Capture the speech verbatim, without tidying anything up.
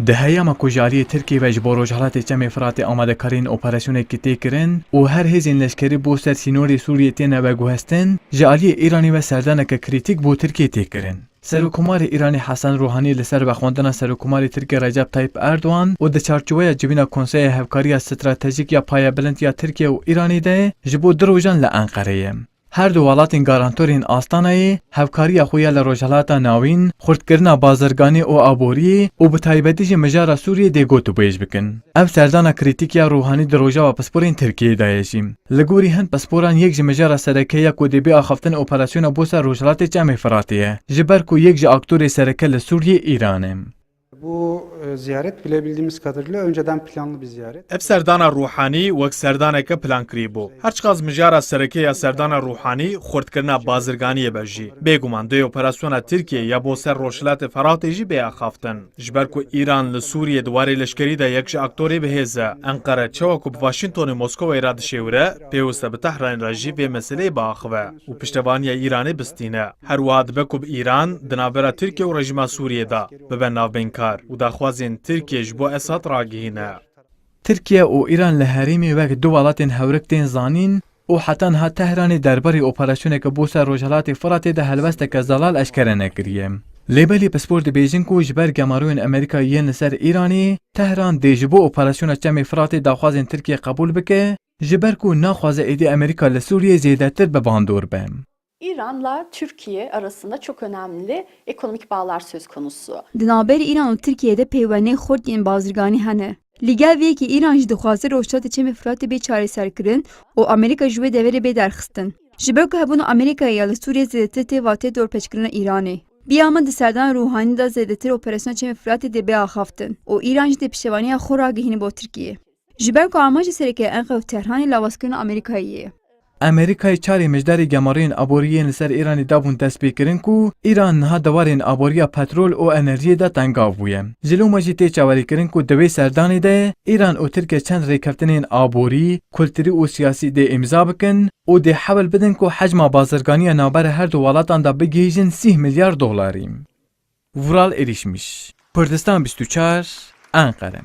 Di heyama ku ji aliyê Tirkiyê ve ji bo Rojhelatê Çemê Firatê amadekariyên operasyonekî tê kirin û her hêzên leşkerî bo ser sînorê Sûriyê têne veguhestin, ji aliyê Îranê ve serdaneke krîtîk bo Tirkiyê tê kirin. Serokkomarê Îranê Hesen Ruhanî li ser vexwendina Serokkomarê Tirkiyê Recep Tayyip Erdogan û di çarçoveya civîna Konseya Hevkariya Stratejîk ya Payebilind ya Tirkiye û Îranê de ji bo du rojan li Enqereyê ye. Her du welatên garantorên Astanayê hevkariya xwe ya li Rojhilata Navîn, xurtkirina bazirganî û aboriyê û bi taybetî jî mijara Sûriyê dê gotûbêj bikin. Ev serdana krîtîk ya Ruhanî di Rojava pisporên Tirkiyê de ye jî. Li gorî hin pisporan yek ji mijara sereke ya ku dê bê axaftin operasyona bo ser Rojhilatê Çemê Firatê ye, ji ber ku yek ji aktorê sereke li Sûriyê Îran e. Bu e, ziyaret bile bildiğimiz kadarıyla önceden planlı bir ziyaret. Ev serdana Ruhanî wek serdaneke plankirî bû. Her çiqas mijara sereke ya serdana Ruhanî xurtkirina bazirganiyê be jî, bêguman dê operasyona Tirkiyê ya bo ser Rojhilatê Firatê jî bê axaftin. Ji ber ku Îran li Sûriyê di warê leşkerî de yek ji aktorê bi hêz e, Enqere çawa ku bi Washingtonê Moskowayê re dişêwire, pêwist e bi Tehranê re jî vê meseleyê biaxive û piştevaniya Îranê bistîne. Her wiha dibe ku bi Îran di navbera Tirkiye û rejîma Sûriyê de bibe navbeynkar û daxwazên Tirkiye ji bo Esad ragihîne. Tirkiye û Îran li herêmê wek du welatên hewrik tên zanîn û heta niha Tehranê derbarê operasyoneke bo ser Rojhilatê Firatê de helwesteke zelal eşkere nekiriye. Lê belê pispor dibêjin ku ji ber gemaroyên Amerîka yên li ser Îranê, Tehran dê ji bo operasyona Çemê Firatê daxwazên Tirkiye qebûl bike, ji ber ku naxwaze êdî Amerîka li Sûriyê zêdetir bi bandor be. İran'la Türkiye arasında çok önemli ekonomik bağlar söz konusu. Di navberê Îran û Tirkiyeyê de peywenên xurt yên bazirganî hene. Li gel vê yekê Îran jî dixwaze Rojhilatê Çemê Firatê bê çareserkirin û Amerîka ji wê deverê bê derxistin. Ji ber ku hebûna Amerîkayê ya li Sûriyê zêdetir tê vatê dorpêçkirina Îranê. Bi ya min di serdana Ruhanî de zêdetir operasyona Çemê Firatê dê bê axaftin û Îran jî dê piştevaniya xwe ragihîne bo Tirkiyê. Ji ber ku amaje sereke ya Enqere û Tehranê lawazkirina Amerîkayê ye. Amerîkayê çarê mijdarê gemariyên aborî yên li ser Îranê dabûn destpêkirin ku Îran niha di warên aboriya petrol û enerjiyê de tengav bûye. Ji loma jî tê çaverêkirin ku di wê serdanê de Îran û Tirkiye çend rêkeftinên aborî, kulturî û siyasî dê îmza bikin û dê hewl bidin ku hecma bazirganiya navbera her du welatan de bigihîjin sîh milyar dolarî. Vural Erişmiş, Kurdistan bîst û çar, Enqere.